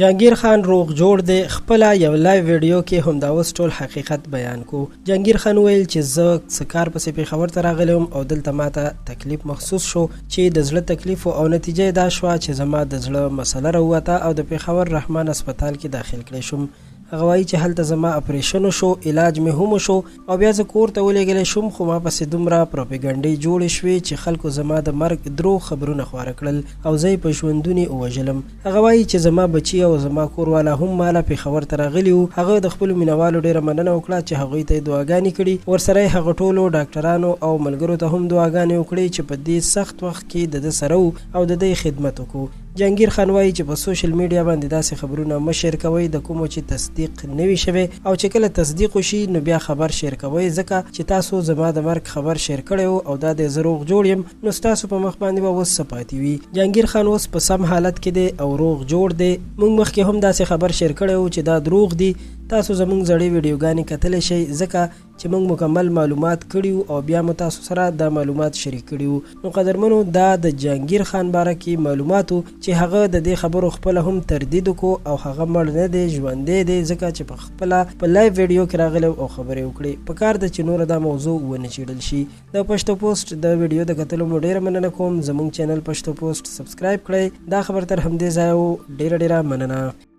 جهانګیر خان روغ جوړ دی، خپله یو لایو ویډیو کې همدا اوس ټول حقیقت بیان کو. جهانګیر خان وویل چې زه څه کار پسې پېښور ته راغلی وم او دلته ماته تکلیف محسوس شو چې د زړه تکلیف و او نتیجه یې دا شوه چې زما د زړه مسله راووته او د پېښور رحمان هسپتال کې داخل کړی شوم. هغه وایي چې هلته زما اپریشن وشو، علاج مې هم وشو او بیا زه کور ته ولېږلی شوم، خو ما پسې دومره پروپیګنډې جوړې شوې چې خلکو زما د مرګ دروغ خبرونه خواره کړل او زه یې په ژوندوني ووژلم. هغه وایي چې زما بچي او زما کور والا هم ماله پېښور ته راغلي وو. هغه د خپلو مینوالو ډېره مننه وکړه چې هغوی ته یې دعاګانې کړي، ورسره یې هغه ټولو ډاکټرانو او ملګرو ته هم دعاګانې وکړې چې په دې سخت وخت کې د ده سره وو او د ده یې خدمت وکړو. جهانګیر خان وایي چې په سوشل میډیا باندې داسې خبرونه مه شیر کوئ د کومو چې تصدیق نه وي شوی او چې کله تصدیق وشي نو بیا خبر شیر کوئ، ځکه چې تاسو زما د مرګ خبر شیر کړی و او دا دی زه روغ جوړ یم نو ستاسو په مخ باندې به اوس څه پاتې وي. جهانګیر خان اوس په سم حالت کې دی او روغ جوړ دی. موږ مخکې هم داسې خبر شیر کړی و چې دا دروغ دي. تاسو زموږ زړې ویډیوګانې کتلی شئ ځکه چې موږ مکمل معلومات کړي وو او بیا مو تاسو سره دا معلومات شریک کړي وو. نو قدرمنو دا د جهانګیر خان باره کې معلومات وو چې هغه د دې خبرو خپله هم تردید وکړو او هغه مړ نه دی ژوندی دی ځکه چې په خپله په لایو ویډیو کې راغلی او خبرې وکړې. پکار ده چې نوره دا موضوع ونه چیړل شي. د پښتو پوسټ د ویډیو د کتلو مو ډیره مننه کوم. زموږ چینل پښتو پوسټ سبسکرایب کړئ. دا خبر تر همدې ځایه وو. ډیره ډیره مننه.